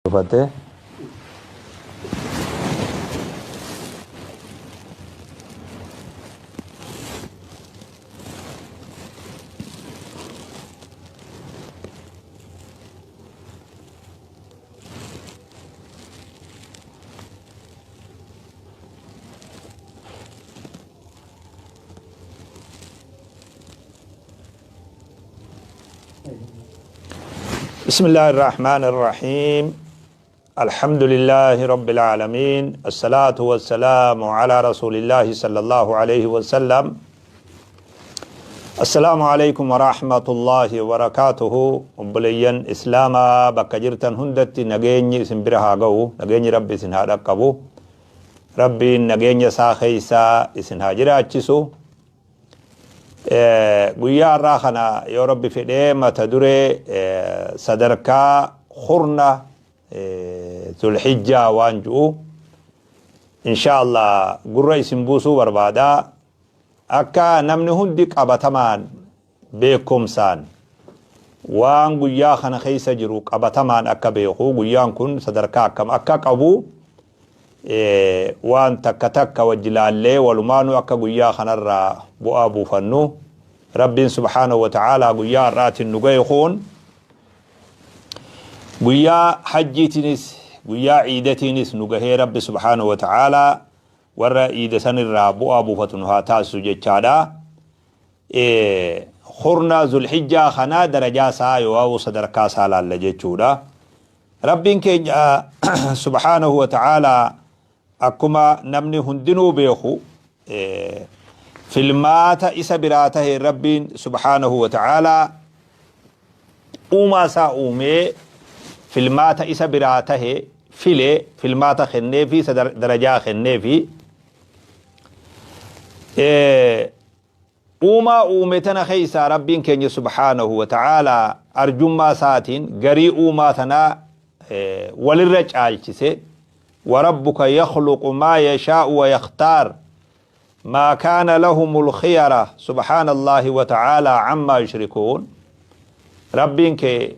Cufatte. بسم الله الرحمن الرحيم. الحمد لله رب العالمين، الصلاة والسلام على رسول الله صلى الله عليه وسلم. السلام عليكم ورحمة الله وبركاته. Obboleeyyan Islaamaa bakka jirtan hundatti nageenyi isin bira haa ga'u, nageenyi Rabbi isin haa dhaqqabu, Rabbiin nageenya isaa keessa isin haa jiraachisu. Guyyaa har'aa kana yoo Rabbi fedhee mata duree sadarkaa kurna Zulhijjaa waan ju'u insha Allah gurra isin buusuu barbaada. Akka namni hundi qabatamaan beekumsaan waan guyyaa kana keessa jiru qabatamaan akka beeku, guyyaan kun sadarkaa akkam akka qabu waan takka takka wajji laallee walumaanuu akka guyyaa kanarraa bu'aa buufannu. Rabbiin subhaanahu wa ta'aalaa guyyaa har'aatiin nu gahe kun guyyaa hajjiitiinis guyyaa ciidatiinis nu gahee, Rabbi subhaanahu wa ta'aalaa warra iida sanirraa bu'aa buufatu nu haa taasisu jechaadha. Kurna Zulhijjaa kana darajaa isaa yoo sadarkaa isaa laalla jechuudha. Rabbiin keenya subhaanahu wa ta'aalaa akkuma namni hundinuu beeku filmaata isa biraa tahe Rabbiin subhaanahu wa ta'aalaa uumaa isaa uumee, filmaata isa biraa tahe file, filmaata kenneefi, darajaa kenneefi. Uumaa uume tana keessaa Rabbiin keenya subhaanahu wa ta'aalaa arjummaa isaatiin garii uumaa tanaa walirra caalchise. وربك يخلق ما يشاء ويختار ما كان لهم الخيرة سبحان الله وتعالى عما يشركون. Rabbiin kee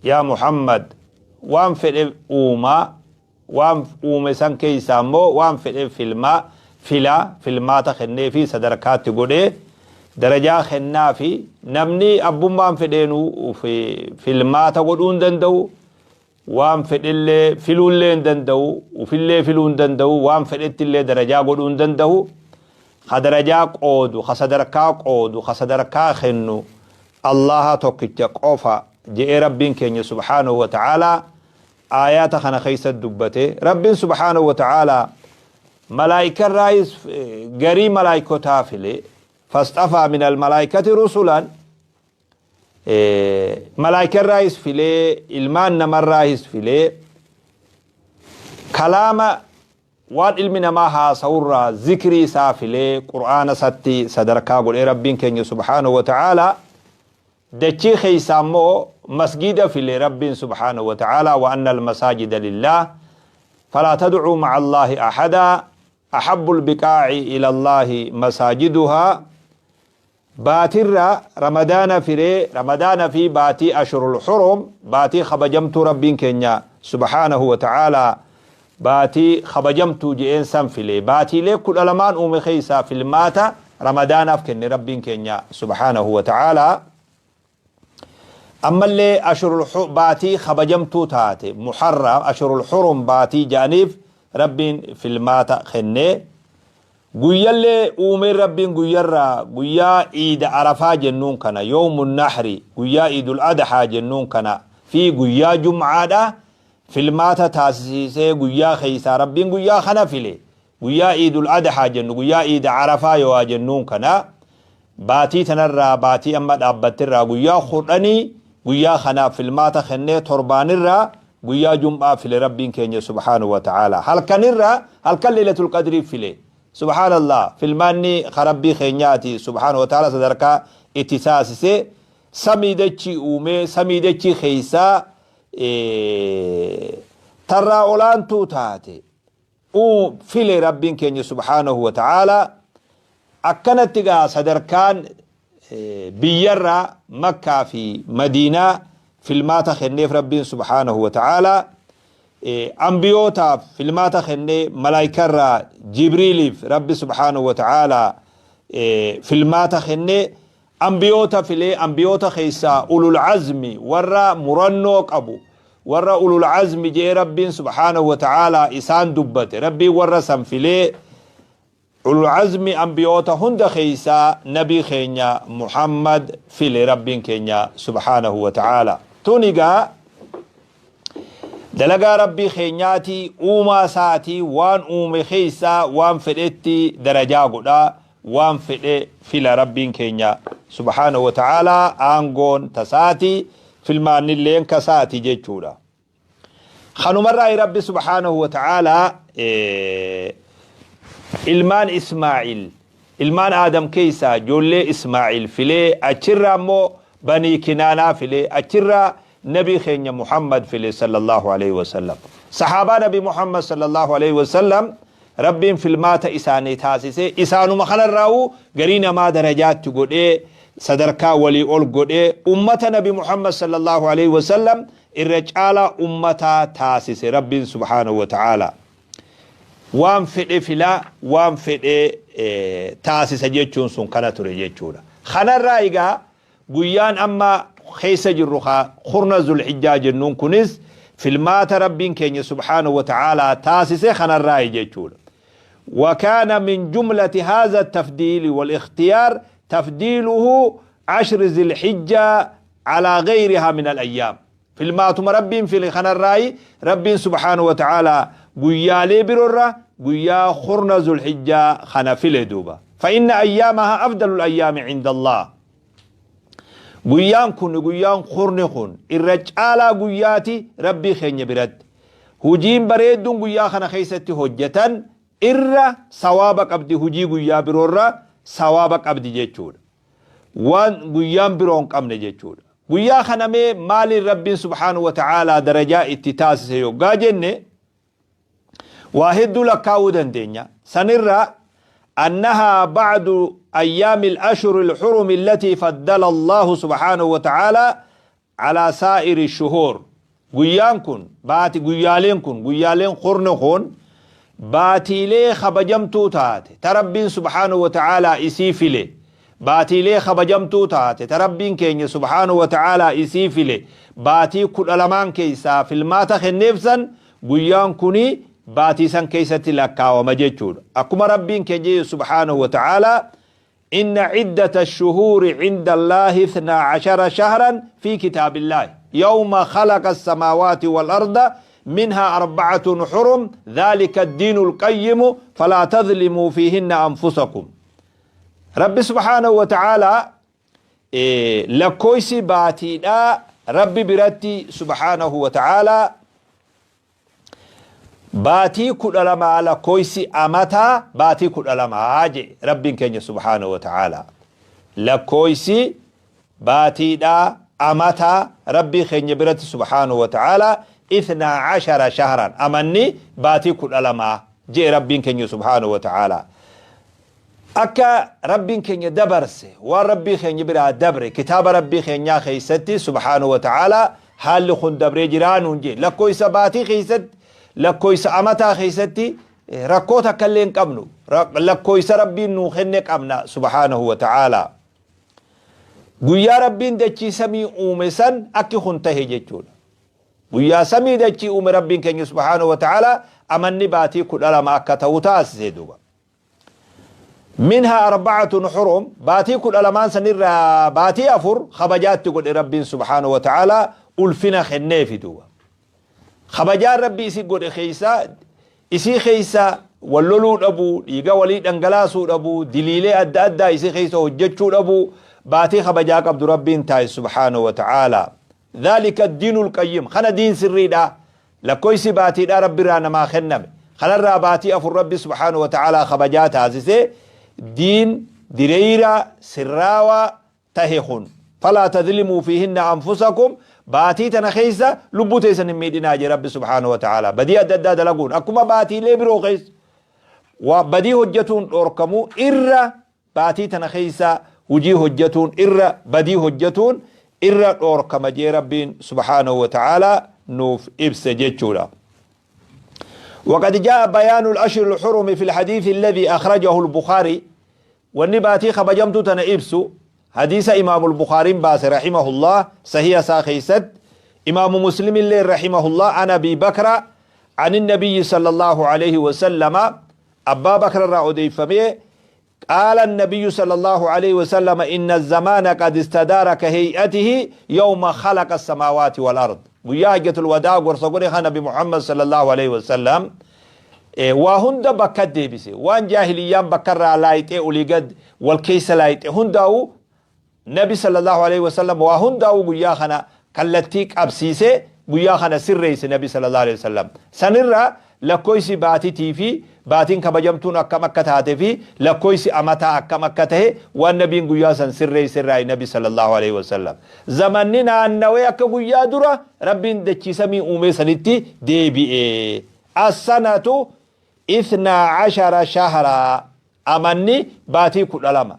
yaa Muhammad waan fedhe uumaa, waan uume san keessaa immoo waan fedhe filmaa fila, filmaata kennee fi sadarkaatti godhee darajaa kennaa fi namni abbummaan fedheenuu filmaata godhuu hin danda'u, waan fedhellee filuullee hin danda'u, ufillee filuu hin danda'u, waan fedhettillee darajaa godhuu hin danda'u. Ka darajaa qoodu, ka sadarkaa qoodu, ka sadarkaa kennu Allaha tokkicha qofa je'ee Rabbiin keenya subhaanahu wa ta'aalaa aayaata kana keessa dubbate. Rabbiin subhaanahu wa ta'aalaa malaayikarraayis garii malaayikotaa file. فاصطفى من الملائكة رسلا. Malaayikarraayis filee, ilmaan namarraayis filee, kalaama waan ilmi namaa haasawurraa zikrii isaa filee, Qur'aana isatti sadarkaa godhee Rabbiin keenya subhaanahu wa ta'aalaa. Dachii keessaa immoo masgida file Rabbiin subhaanahu wa ta'aalaa. وأن المساجد لله فلا تدعوا مع الله أحدا أحب البقاع إلى الله مساجدها. Baatirra Ramadaana filee, Ramadaana fi baatii ashurul hurum, baatii kabajamtuu Rabbiin keenya subhaanahu wa ta'aalaa baatii kabajamtuu je'een san file. Baatiilee 12n uume keessaa filmaata Ramadaanaaf kenne Rabbiin keenya subhaanahu wa ta'aalaa. Ammallee ashurul baatii kabajamtuu taate Muharram, ashurul hurum baatii ja'aniif Rabbiin filmaata kenne. Guyyallee uumeen Rabbiin guyyarraa guyyaa iida Arafaa jennuun kana, yawmun nahri, guyyaa Iidul Adhaa jennuun kana fi guyyaa Jum'aadha filmaata taasisiisee guyyaa keessaa Rabbiin guyyaa kana file. Guyyaa Iidul Adhaa jennu, guyyaa iida Arafaa yoo jennuun kana, baatii tanarraa, baatii amma dhaabbattirraa guyyaa 10 guyyaa kanaaf filmaata kennee, torbaanirraa guyyaa Jum'aa file Rabbiin keenya subhaanahu wa ta'aalaa, halkanirraa halkan Leelatul Qadrii file. Subhaanallah, filmaanni ka Rabbii keenyaati subhaanahu wa ta'aalaa sadarkaa itti taasise. Samii dachii uumee, samii dachii keessaa tarraa olaantuu taate file Rabbiin keenya subhaanahu wa ta'aalaa. Akkanatti gaa sadarkaan biyyarraa Makkaa fi Madiinaa filmaata kenneef Rabbiin subhaanahu wa ta'aalaa. Ambiyootaaf filmaata kennee, malaayikarraa Jibriiliif Rabbi subhaanahu wa ta'aalaa filmaata kennee, ambiyoota filee, ambiyoota keessaa ulul azmi, warra murannoo qabu, warra ulul azmi jee Rabbiin subhaanahu wa ta'aalaa isaan dubbate, Rabbiin warra san filee, ulul azmi ambiyoota hunda keessaa nabii keenya Muhammad file Rabbiin keenya subhaanahu wa ta'aalaa. Tun egaa dalagaa Rabbii keenyaati, uumaa isaatii, waan uume keessaa waan fedhetti darajaa godhaa, waan fedhe fila. Rabbiin keenya subhaanahu wa ta'aalaa aangoon tasaati, filmaannilleen kasaati jechuudha. Kanumarraa Rabbi subhaanahu wa ta'aalaa ilmaan Ismaa'il, ilmaan Aadam keessaa ijoollee Ismaa'il filee, achirraa immoo Banii Kinaanaa filee, achirraa nabii keenya Muhammad file sallallahu alaihi wasallam. Sahaabaa Nabi Muhammad sallallahu alaihi wasallam Rabbiin filmaata isaanii taasisee, isaanuma kanarraa'uu garii namaa darajaatti godhee, sadarkaa walii ol godhee, ummata Nabi Muhammad sallallahu alaihi wasallam irra caalaa ummataa taasise Rabbiin subhaanahu wa ta'ala. Waan fedhe filaa, waan fedhe taasisa jechuun sun kana ture jechuudha. Kanarraa egaa guyyaan amma keessa jirru ka kurna Zulhijjaa jennuun kunis filmaata Rabbiin keenya subhaanahu wa ta'aalaa taasise kanarraa jechuudha. وكان من جملة هذا التفديل والاختيار تفديله عشر ذي الحجة على غيرها من الأيام. Filmaatuma Rabbiin file kanarraayi Rabbiin subhaanahu wa ta'aalaa guyyaalee biroorra guyyaa kurna Zulhijjaa kana file duuba. فإن أيامها أفضل الأيام عند الله. Guyyaan kun, guyyaan kurni kun, irra caalaa guyyaati Rabbii keenya biratti. Hujiin bareedduun guyyaa kana keessatti hojjetan irra sawaaba qabdi, hujii guyyaa biroorra sawaaba qabdi jechuudha. Waan guyyaan biroo hin qabne jechuudha. Guyyaa kana mee maaliin Rabbiin subhaanahu wa ta'aalaa darajaa itti taasise yoggaa jenne, waa hedduu lakkaa'uu dandeenya. Sanirra أنها بعد أيام الأشهر الحرم التي فضل الله سبحانه وتعالى على سائر الشهور. Guyyaan kun, baati guyyaaleen kun, guyyaaleen kurni kun, baatiilee kabajamtuu taate ta Rabbiin subhaanahu wa ta'aalaa isii file, baatiilee kabajamtuu taate ta Rabbiin keenya subhaanahu wa ta'aalaa isii file, baatii 12n keessaa filmaata kenneefsan, guyyaan kuni baatii san keessatti lakkaawama jechuudha. Akkuma Rabbiin keenya subhaanahu wa ta'aalaa إن عدة الشهور عند الله 12 شهرا في كتاب الله يوم خلق السماوات والأرض منها أربعة حرم ذلك الدين القيم فلا تظلموا فيهن أنفسكم. رب سبحانه وتعالى إيه lakkoofsi baatiidha Rabbi biratti subhaanahu wa ta'aalaa baatii 12, lakkoofsi amataa baatii 12 je Rabbiin keenya subhaanahu wa ta'aalaa. Lakkoofsi baatiidha amataa Rabbii keenya biratti subhaanahu wa ta'aalaa 12 shahran, amanni baatii 12 je Rabbiin keenya subhaanahu wa ta'aalaa. Akka Rabbiin keenya dabarse, waan Rabbii keenya biraa dabre, kitaaba Rabbii keenyaa keessatti subhaanahu wa ta'aalaa haalli kun dabree jiraanuun jee, lakkoofsa baatii keessatti, lakkoofsa amataa keessatti rakkoo takka illee hin qabnu, lakkoofsa Rabbiin nuu kenne qabna subhaanahu wa ta'aalaa. Guyyaa Rabbiin dachii samii uume san akki kun tahe jechuudha. Guyyaa samii dachii uume Rabbiin keenya subhaanahu wa ta'aalaa amanni baatii 12 akka ta'u taasise duuba. منها أربعة حرم, baatii 12n sanirraa baatii afur kabajaatti godhe Rabbiin subhaanahu wa ta'aalaa, ulfina kenneefi duuba. Kabajaan Rabbi isii godhe keeysaa isii keeysa walloluu dhabuu, dhiiga walii dhangalaasuu dhabuu, diliilee adda addaa isii keeysa hojjechuu dhabuu, baatii kabajaa qabdu Rabbiin taa'e subhaanahu wa ta'aalaa. ذلك الدين القيم, kana diin sirriidha. Lakkoofsi baatiidha Rabbi irraa namaa kenname kanarraa baatii afur Rabbi subhaanahu wa ta'aalaa kabajaa taasise, diin direeyra sirraawaa tahe kun. فلا تظلموا فيهن أنفسكم, baatii tana keessa lubbuu teessan hin miidhinaa jee Rabbi subhaanahu wa ta'aalaa. Badii adda addaa dalaguun akkuma baatiilee biroo keessa waa badii hojjetuun dhorkamuu irra, baatii tana keessa hujii hojjetuun irra, badii hojjetuun irra dhorkama jee Rabbiin subhaanahu wa ta'aalaa nuuf ibse jechuudha. وقد جاء بيان الأشهر الحرم في الحديث الذي أخرجه البخاري. Wanni baatii kabajamtuu tana ibsu hadiisa Imaamu Bukhaariin baase رحمه الله sahiha isaa keeysatti, Imaamu Muslim illee رحمه الله، عن أبي بكر عن النبي صلى الله عليه وسلم، أبا بكر irraa odeeyfamee، قال النبي صلى الله عليه وسلم: إن الزمان قد استدار كهيئته يوم خلق السماوات والأرض. Guyyaa حجة الوداع gorsa godhe Nabi Muhammad صلى الله عليه وسلم. Waa hunda bakka deebise, waan jaahiliyyaan bakka irraa laayixee olii gad wal keessa laayixe hundaa'u, Nabi صلى الله عليه وسلم waa hundaa'u guyyaa kana kallattii qabsiise, guyyaa kana sirreeyse Nabi صلى الله عليه وسلم. Sanirra lakkoysi baatitii fi baatiin kabajamtuun akkam akka taate fi lakkoysi amataa akkam akka tahe waan nabiin guyyaa san sirreeyse irraa Nabi صلى الله عليه وسلم zamanni naannawee akka guyyaa dura Rabbiin dachiisamii uumee sanitti deebi'e. السنة 12 شهرا، amanni baatii 12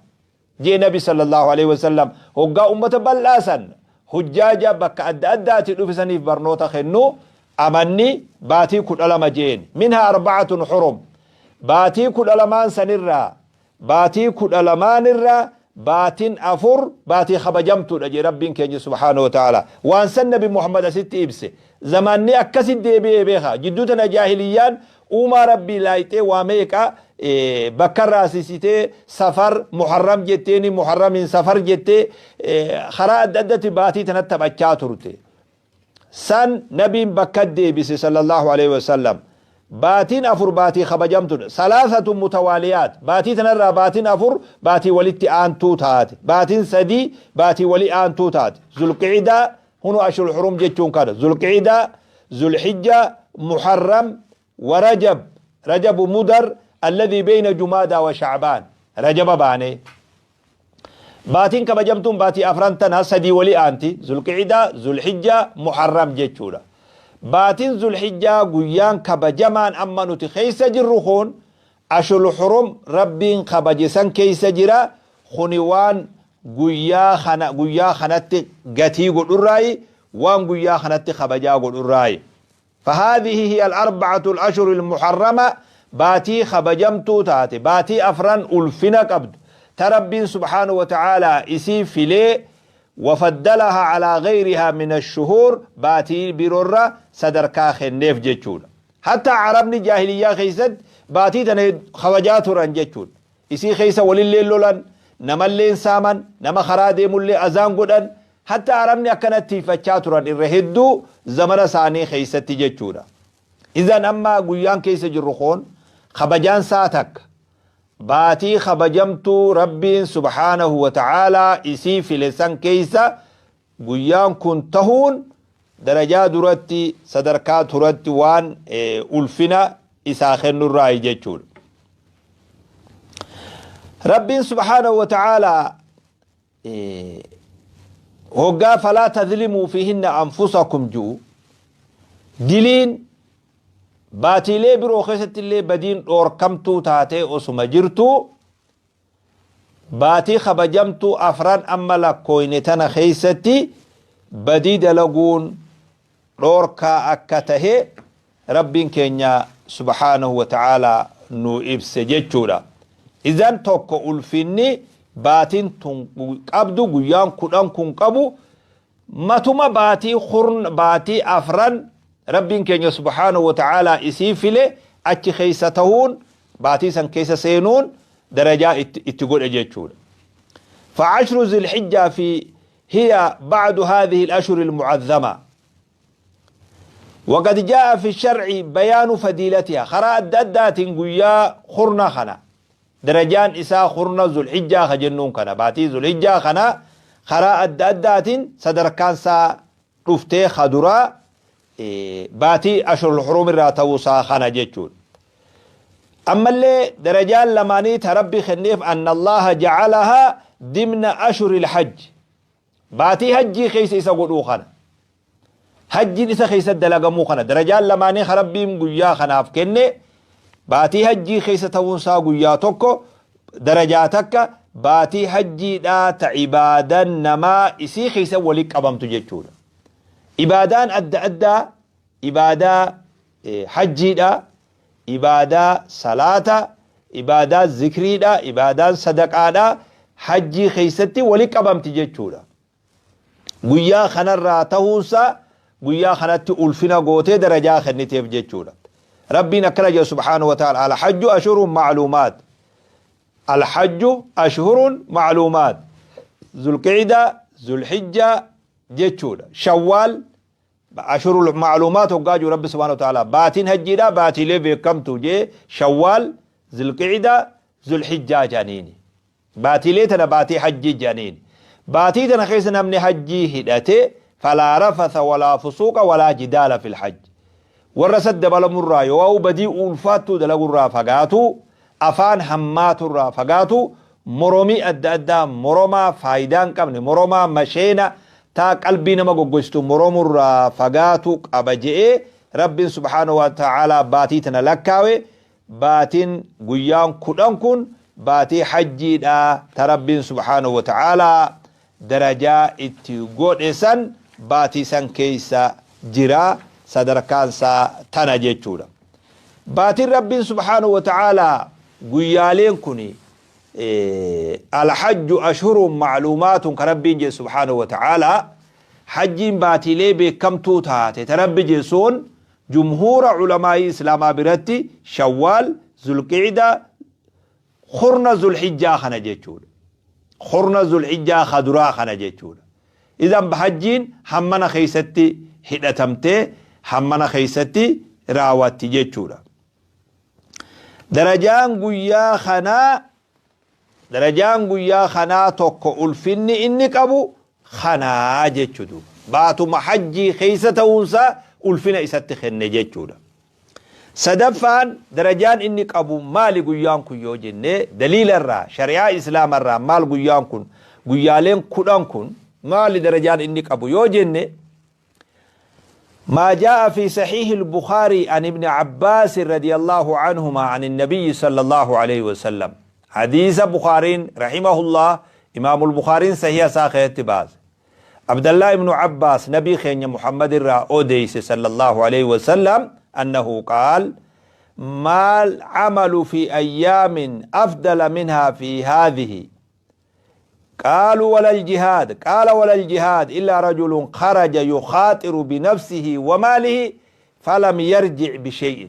jee Nabi صلى الله عليه وسلم hoggaa ummata bal'aasan hujjaaja bakka adda addaati dhufisaniif barnoota kennu. Amanni baatii 12 jeen. منها أربعة حرم، baatii 12n sanirraa, baatii 12n irraa baatiin afur baatii kabajamtuudha jee Rabbiin keenya سبحانه وتعالى. Waan san Nabi Muhammad asitti ibse. Zamanni akkasit deebi'ee beeka. Jidduu tana jaahiliyyaan uumaa Rabbii laayixee waa meeqa bakka raasisitee, Safar Muharram jetteeni, Muharramiin Safar jettee, karaa adda addatti baatii tanatti taphachaa turte. San nabiin bakka deebise صلى الله عليه وسلم. Baatiin afur baatii kabajamtudha. ثلاثة متواليات، baatii tanarraa baatiin afur baatii walitti aantuu taate, baatiin sadii baatii wali aantuu taate. Zulqiidaa hunu أشهر الحرم jechuun kana: Zulqiidaa, Zulhijja, Muharram ورجب، رجب مضر الذي بين جمادى وشعبان. Rajaba baane. Baatiin kabajamtuun baatii afran tana sadii wali aanti: Zulqiidaa, Zulhijja, Muharram jechuudha. Baatiin Zulhijjaa guyyaan kabajamaan amma nuti keessa jirru kun أشهر الحرم Rabbiin kabajisan keessa jira. Kuni waan guyyaa kana guyyaa kanatti gatii godhurraayi, waan guyyaa kanatti kabajaa godhurraayi. فهذه هي الأربعة الأشهر المحرمة، baatii kabajamtuu taate, baatii afran ulfina qabdu ta Rabbiin سبحانه وتعالى isii filee، وفضلها على غيرها من الشهور، baatii biroorra sadarkaa kenneef jechuudha. Hatta Arabni jaahiliyyaa keessatti baatii tana kabajaa turan jechuudha. Isii keessa walillee lolan, namalleen saaman, nama karaa deemullee azaan godhan. Hatta Arabni akkanatti tiifachaa turan irra hedduu zamana isaanii keessatti jechuudha. إذن amma guyyaan keessa jirru kun kabajaan saa takka baatii kabajamtuu Rabbiin سبحانه وتعالى isii file san keessa guyyaan kun tahuun darajaa duratti, sadarkaa turatti waan ulfina isaa kennurraayi jechuudha. Rabbiin سبحانه وتعالى hoggaa فلا تظلموا فيهن أنفسكم ju'u, diliin baatiilee biroo keessatti illee badiin dhoorkamtuu taatee osuma jirtu, baatii kabajamtuu afran amma lakkooyne tana keessatti badii dalaguun dhoorkaa akka tahe Rabbiin keenya سبحانه وتعالى nu ibse jechuudha. إذن tokko ulfinni baatiin tun qabdu, guyyaan 10 kun qabu, matuma baatii kurn baatii afran Rabbiin keenya سبحانه وتعالى isii file achi keessa tahuun, baatii san keessa seenuun darajaa itti godhe jechuudha. فعشر ذي الحجة في هي بعد هذه الأشهر المعظمة، وقد جاء في الشرع بيان فضيلتها. Karaa adda addaatiin guyyaa kurna kana darajaan isaa, kurna Zulhijjaa ka jennuun kana, baatii Zulhijjaa kana, karaa adda addaatiin sadarkaan isaa dhuftee kaduraa baatii أشهر الحرم irraa ta'uusaa kana jechuudha. Ammallee darajaan lamaanii ta Rabbi kenneef أن الله جعلها ضمن أشهر الحج، baatii hajjii keessa isa godhuu kana, hajjiin isa keessa dalagamuu kana. Darajaan lamaanii ka Rabbiin guyyaa kanaaf kenne baatii hajjii keessa ta'uunsaa guyyaa tokko, darajaa takka baatii hajjiidhaa ta ibaadan namaa isii keessa walitti qabamtu jechuudha. Ibaadaan adda addaa, ibaadaa hajjiidha. Ibaadaa salaata, ibaadaa zikriidha, ibaadaan sadaqaadha hajjii keessatti wali qabamti jechuudha. Guyyaa kanarraa tahuunsaa guyyaa kanatti ulfina gootee darajaa kenniteef jechuudha. Rabbiin akkana jedha subhaanahu wa ta'ala: Alhajju ashhurun ma'luumaat. Alhajju ashhurun ma'luumaat. Zulqicdaa, Zulhijjaa jechuudha. Shawwaal ashhurul ma'luumaat hoggaa jiru Rabbi subhaanahu wa ta'ala baatiin hajjiidha, baatiilee beekamtu jee Shawwaal, Zulqicdaa, Zulhijjaa jedhaniini. Baatiilee tana baatii hajjii jedhaniini. Baatii tana keessa namni hajjii hidhate falaa rafatha walaa fusuuqa walaa jidaala fil hajj. Warra isatti dabalamurraa yoo badii ulfaattuu dalagurraa fagaatu, afaan hammaaturraa fagaatu, moromii adda addaa, moromaa faayidaa hin qabne, moromaa masheena taa qalbii nama goggoysitu moromurraa fagaatu qaba je'ee Rabbiin subhaanahu wa ta'aalaa baatii tana lakkaawe. Baatiin guyyaan 10 kun baatii hajjiidha ta Rabbiin subhaanahu wa ta'aalaa darajaa itti godhe san baatii san keessa jira, sadarkaan isaa tana jechuudha. Baatiin Rabbiin subhaanahu wa ta'aalaa guyyaaleen kun alhajju ashhurun ma'luumaatun ka Rabbiin jedhe subhaanahu wa ta'aalaa, hajjiin baatiilee beekamtuu taate ta Rabbi jedhe sun jumhuura ulamaa'ii islaamaa biratti Shawwaal, Zulqi'daa, kurna Zulhijjaa kana jechuudha. Kurna Zulhijjaa ka duraa kana jechuudha. Idan hajjiin hammana keessatti hidhatamtee hammana keessatti raawwatti jechuudha. Darajaan guyyaa kanaa Darajaan guyyaa kanaa tokko ulfinni inni qabu kanaa jechu duuba. Baatuma hajjii keessa ta'uunsaa ulfina isatti kenne jechuudha. Sadaffaan darajaan inni qabu maali guyyaan kun yoo jenne, daliila irraa, shari'aa Islaama irraa maal guyyaan kun, guyyaaleen 10 kun maali darajaan inni qabu yoo jenne, ما جاء في صحيح البخاري عن ابن عباس رضي الله عنهما عن النبي صلى الله عليه وسلم. حديث بخارين رحمه الله، إمام البخاري صحيح ساخيت باز، عبد الله بن عباس نبي خين محمد را أوديس صلى الله عليه وسلم أنه قال: ما العمل في أيام أفضل منها في هذه؟ قالوا: ولا الجهاد؟ قال: ولا الجهاد إلا رجل خرج يخاطر بنفسه وماله فلم يرجع بشيء.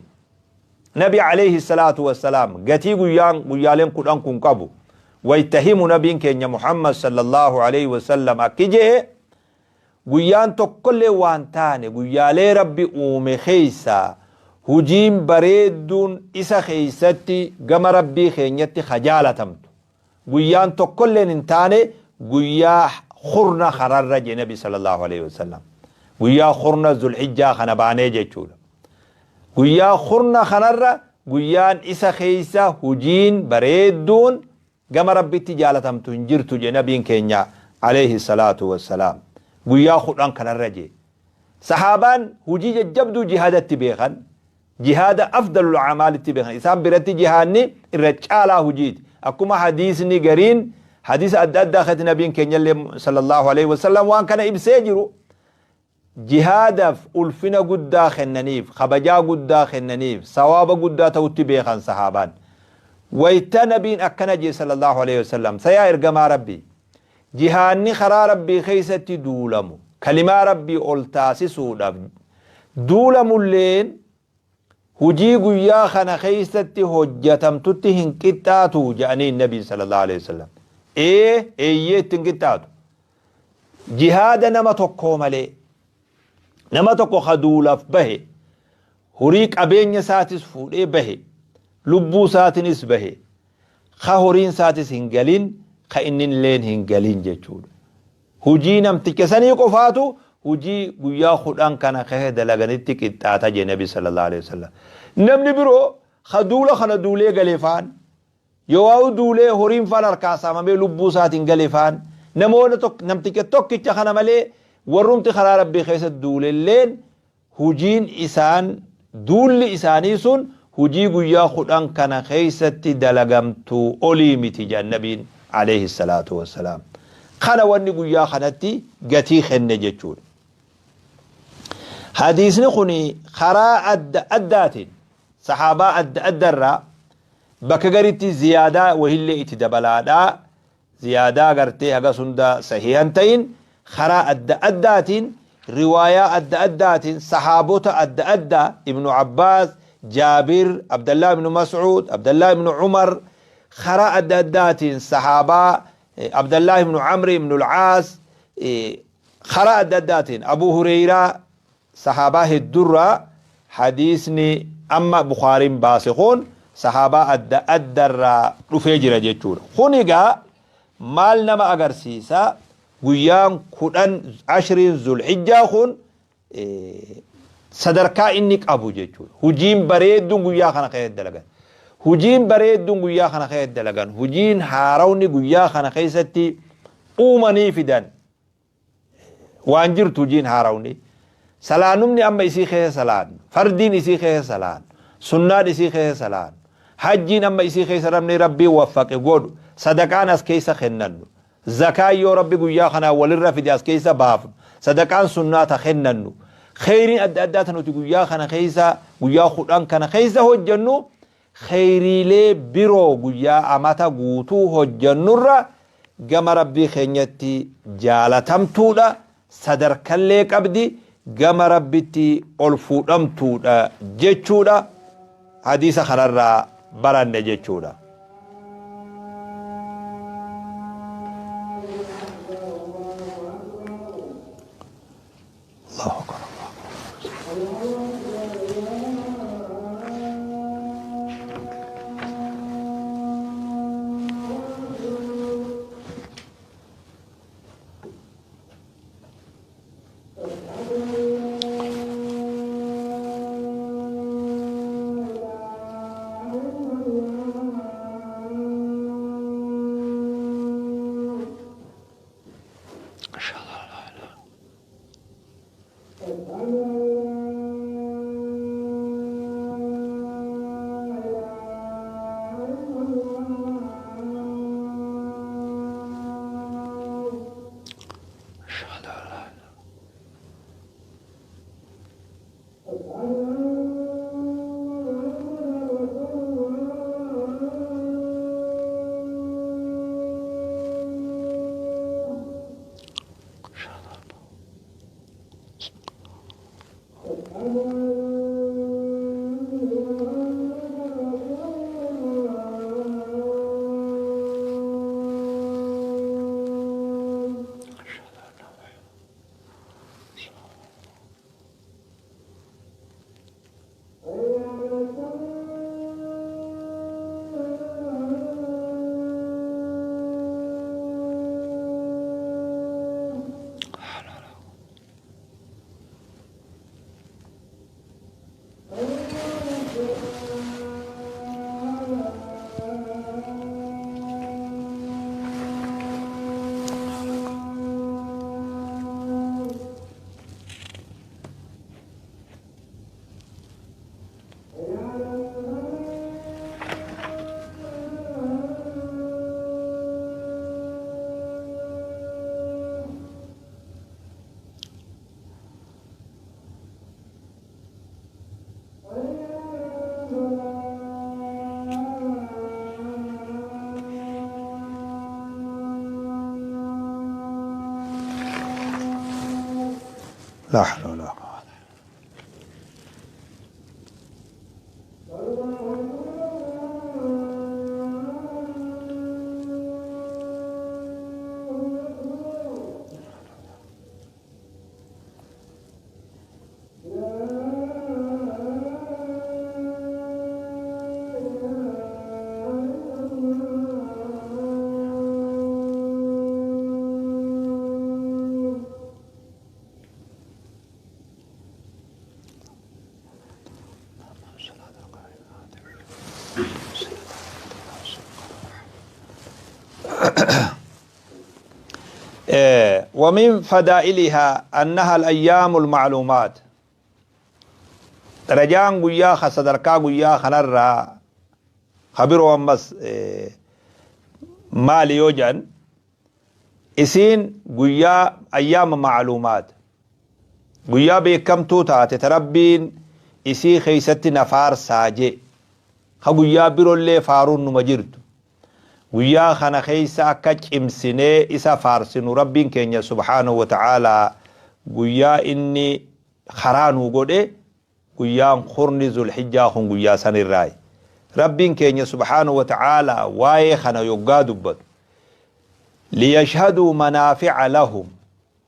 نبي عليه الصلاة والسلام gatii guyyaan guyyaaleen 10 kun qabu waytahimu nabiin keenya Muhammad sallallahu alaihi wasallam akki je'e: guyyaan tokkollee waan taane guyyaalee Rabbi uume keeysaa hujiin bareedduun isa keeysatti gama Rabbii keenyatti kajaalatamtu guyyaan tokkolleen hin taane guyyaa kurna kanarra je nabi sallallahu alaihi wasallam. Guyyaa kurna Zulhijjaa kana baanee jechuudha. Guyyaa kurna kanarra guyyaan isa keeysa hujiin bareedduun gama Rabbitti jaalatamtu hin jirtu je nabiin keenya alayhi salaatu wassalaam. Guyyaa 10 kanarra je. Sahaabaan hujii jajjabduu jihaadatti beekan, jihaada afdalul a'maalitti beekan. Isaan biratti jihaadni irra caalaa hujiiti. Akkuma hadiisni gariin hadiisa adda addaa keessatti nabiin keenyallee sallallahu alaihi wasallam waan kana ibsee jiru, jihaadaaf ulfina guddaa kennaniif, kabajaa guddaa kennaniif, sawaaba guddaa ta'utti beekan sahaabaan. Wayta nabiin akkana jee sallallahu alaihi wasallam, sayaa ergamaa Rabbii, jihaanni karaa Rabbii keessatti duulamu kalimaa Rabbii ol taasisuudhaaf duulamulleen hujii guyyaa kana keessatti hojjatamtutti hin qixxaatu jedhanii nabiin sallallahu alaihi wasallam. Ee, eeyyee, itti hin qixxaatu. Jihaada nama tokkoo malee, nama tokko ka duulaaf bahe, horii qabeenya isaatis fuudhee bahe, lubbuu isaatiinis bahe, ka horiin isaatis hin galin, ka innilleen hin galin jechuudha. Hujii namticha sanii qofaatu hujii guyyaa 10 kana keessa dalaganitti qixxaata jee nabi sallallahu alaihi wasallam. Namni biroo ka duula kana duulee gale faan, yoo duulee horiin faan harkaa saamamee lubbuu isaatiin gale faan, namoota namticha tokkicha kana malee warrumti karaa Rabbii keessa duulelleen hujiin isaan duulli isaanii sun hujii guyyaa 10 kana keessatti dalagamtu olii miti jedhan nabiin alayhi salaatu wassalaam. Kana wanni guyyaa kanatti gatii kenne jechuudha. Hadiisni kun karaa adda addaatiin Sahaabaa adda adda irraa bakka garitti ziyaadaa wahillee itti dabalaadhaa, ziyaadaa gartee hagas hunda sahiha hin ta'in, karaa adda addaatiin, riwaayaa adda addaatiin, sahaabota adda addaa, Ibnu Abbaas, Jaabir, Abdallah ibnu Mas'uud, Abdallah ibnu Umar, karaa adda addaatiin sahaabaa Abdallah ibnu Amri ibnu Al-Aas, karaa adda addaatiin Abu Hureyraa, Sahaabaa heddurraa hadiisni amma Bukhaariin baase kun sahaabaa adda addarraa dhufee jira jechuudha. Kun egaa maal nama agarsiisa? Guyyaan 10 ashriin Zulhijjaa kun sadarkaa inni qabu jechuudha. Hujiin bareedduun guyyaa kana keessatti dalagan. Hujiin bareedduun guyyaa kana keessatti dalagan. Hujiin haarawni guyyaa kana keessatti uumanii fidan. Waan jirtu hujiin haarawni salaanumni amma isii keessa salaannu, fardiin isii keessa salaannu, sunnaan isii keessa salaannu, hajjiin amma isii keessa namni Rabbiin waffaqe godhu, sadaqaan as keessa kennannu, zakaan yoo Rabbi guyyaa kanaa walirra fide as keessa baafnu, sadaqaan sunnaa ta kennannu, kheyriin adda addaa ta nuti guyyaa kana keessa, guyyaa 10 kana keessa hojjannu, Kheyriilee biroo guyyaa amata guutuu hojjannurra gama Rabbii keenyatti jaalatamtuudha, sadarkallee qabdi, gama Rabbitti ol fuudhamtuudha jechuudha hadiisa kanarraa baranne jechuudha. Allahu Akbar Allahu Akbar. لا حول ولا قوة. ومن فدائلها أنها الأيام المعلومات. Darajaan guyyaa ka sadarkaa guyyaa kanarraa ka biroo ammas maali yoo jedhan, isiin guyyaa ayyaama ma'luumaat, guyyaa beekamtuu taate ta Rabbiin isii keeysatti na faarsaa jee. Ka guyyaa birollee faaruun numa jirtu. Guyyaa kana keeysa akka cimsinee isa faarsinu Rabbiin keenya subhaanahu wa ta'aalaa guyyaa inni karaa nuu godhe guyyaan kurni Zulhijjaa kun guyyaa sanirraayi. Rabbiin keenya subhaanahu wa ta'aalaa waa'ee kana yoggaa dubbatu liyashhaduu manaafi'a lahum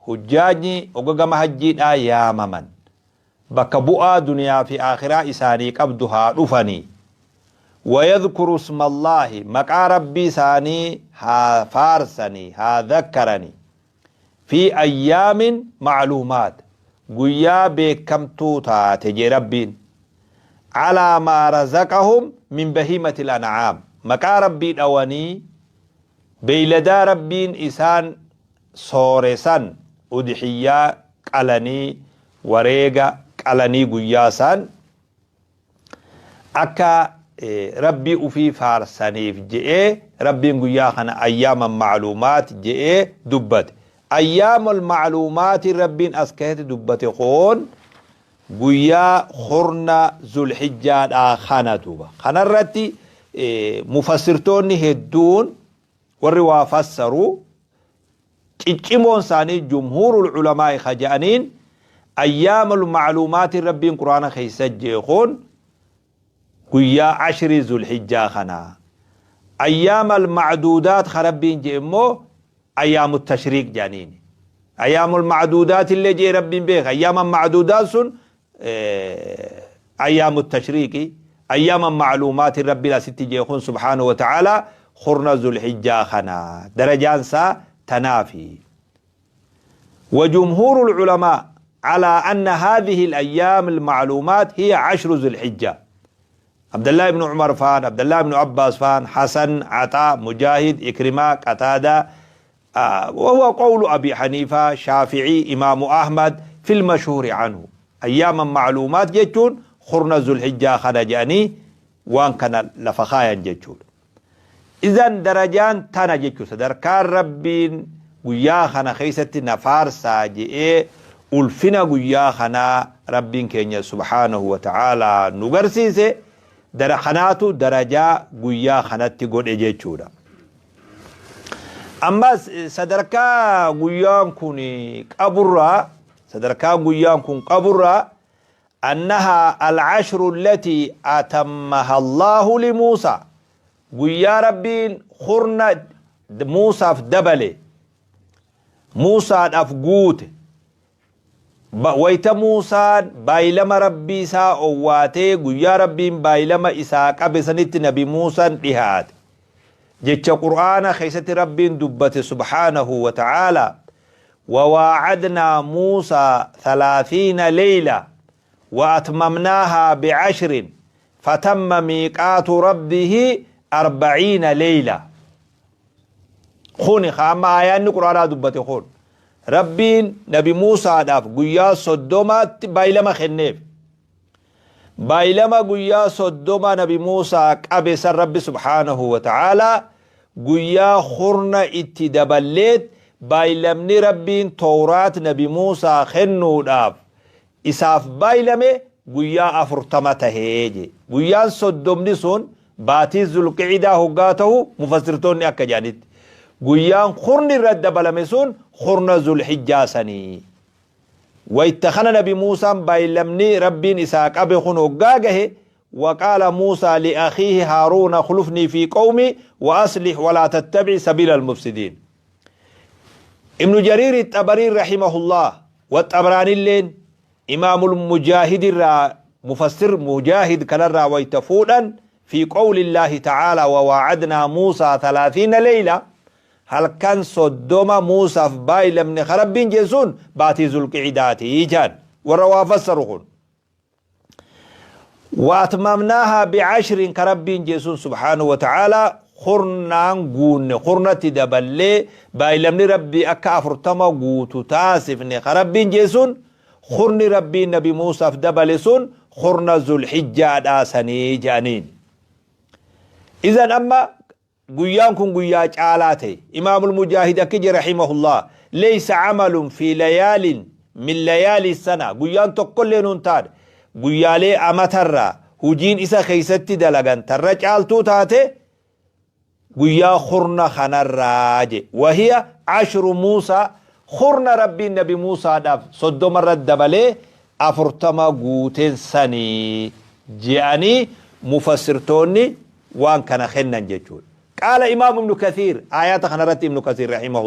hujjaajni ogga gama hajjiidhaa yaamaman bakka bu'aa duniyaa fi aakhiraa isaanii qabdu haa dhufanii wayadhkuru ismallaahi maqaa Rabbii isaanii haa faarsanii haa dhakkaranii fi ayyaamin ma'luumaat guyyaa beekkamtuu taate jee Rabbiin calaa maa razaqahum min bahiimatil an'aam maqaa Rabbii dhawanii beeyladaa Rabbiin isaan soore san udhiyyaa qalanii wareega qalanii guyyaa san akka Rabbii ufii faarsaniif je'ee Rabbiin guyyaa kana ayyaaman ma'luumaat je'ee dubbate. Ayyaamal ma'luumaatiin Rabbiin as keessatti dubbate kun guyyaa kurna Zulhijjaadhaa kana duuba. Kanarratti mufassirtoonni hedduun warri waa fassaru ciccimoon isaanii jumhuurul ulamaa'i ka je'aniin ayyaamul ma'luumaatiin Rabbiin Qur'aana keessa je'e kun guyyaa ashrii Zulhijjaa kana. Ayyaamal ma'duudaat ka Rabbiin je'e immoo ayyaamut tashriiq je'aniini. Ayyaamul ma'duudaat illee je'e Rabbiin beeka. Ayyaamal ma'duudaat sun ayyaamu tashriiqi ayyaama macluumaatiin Rabbiin asitti jee kun subhaanahu wa ta'aalaa kurna zulhijjaa kana darajaan isaa tanaafi. وجمهور العلماء على أن هذه الأيام المعلومات هي عشر ذي الحجة عبد الله بن عمر فان عبد الله بن عباس فان حسن عطاء مجاهد إكرمة قتادة وهو قول أبي حنيفة شافعي إمام أحمد في المشهور عنه أياما معلومات jechuun kurna Zulhijjaa kana jedhanii waan kana lafa kaayan jechuudha. Idan darajaan tana jechuudha sadarkaan Rabbiin guyyaa kana keessatti na faarsaa je'ee ulfina guyyaa kanaa Rabbiin keenya subhaanahu wa ta'aalaa nu garsiise dara kanaatu darajaa guyyaa kanatti godhe jechuudha. Ammas sadarkaa guyyaan kun qaburraa sadarkaa guyyaan kun qaburraa annahaa al-ashru allatii atammaha Allaahu li Muusaa guyyaa Rabbiin kurna Muusaaf dabale Muusaadhaaf guute Wayta Muusaan baaylama Rabbii isaa owwaatee guyyaa Rabbiin baaylama isaa qabe sanitti nabi Muusaan dhihaate. Jecha Qur'aana keessatti Rabbiin dubbate subhaanahu wa ta'aalaa Wawaacadnaa Muusaa thalaathiina leyla wa atmamnaahaa bi'ashrin fatamma miiqaatu rabbihi arba'iina leyla. Kuni ka amma aayaanni Qur'aanaa dubbate kun Rabbiin nabi Muusaadhaaf guyyaa 30tti baylama kenneef. Baylama guyyaa 30 nabi Muusaa qabe san Rabbi subhaanahu wa ta'aalaa guyyaa kurna itti daballeet baylamni Rabbiin Towraat nabi Muusaa kennuudhaaf isaaf baylame guyyaa 40 tahe je. Guyyaan soddomni sun baatii Zulqi'idaa hoggaa tahu mufassirtoonni akka jedhanitti. Guyyaan kurni irra dabalame sun kurna Zulhijjaa sanii. Wayta kana nabi Muusaan baylamni Rabbiin isaa qabe kun hoggaa gahe وقال موسى لأخيه هارون اخلفني في قومي وأصلح ولا تتبع سبيل المفسدين Ibnu Jariir Xabariin rahimahullaah Waxxabraanilleen Imaamul Mujaahid irraa Mufassir Mujaahid kanarraa wayta fuudhan fi qawlillaahi ta'aalaa wa waacadnaa Muusaa thalaathiina leyla halkan 30 Muusaaf baaylamne ka Rabbiin jee sun baatii Zulqi'idaatii jaan warra waa fassaru kun. Wa atmamnaahaa bi'ashrin ka Rabbiin jee sun subhaanahu wa ta'aalaa kurnaan guunne kurnatti daballee baaylamni Rabbii akka 40 guutu taasifne ka Rabbiin jee sun kurni Rabbiin nabi Muusaaf dabale sun kurna Zulhijjaadhaa sanii je'aniin. Izan amma Guyyaan kun guyyaa caalaa ta'e. Imaamul Mujaahid akki jedhe rahimahullah, Leysa amalun fi layaalin min layaali sana, guyyaan tokkollee nuun taane, Guyyaalee amatarraa hujiin isa keeysatti dalagan tarra caaltuu taate guyyaa khurna kanarraa je. Wahiya ashru Muusaa, khurna Rabbiin nabi Muusaadhaaf 30 irra dabalee 40 guuteen sanii je'anii mufassirtoonni waan kana kennan jechuudha. Qaala Imaam Ibnu Kathiir, aayaata kanarratti Ibnu Kathiir rahimahu.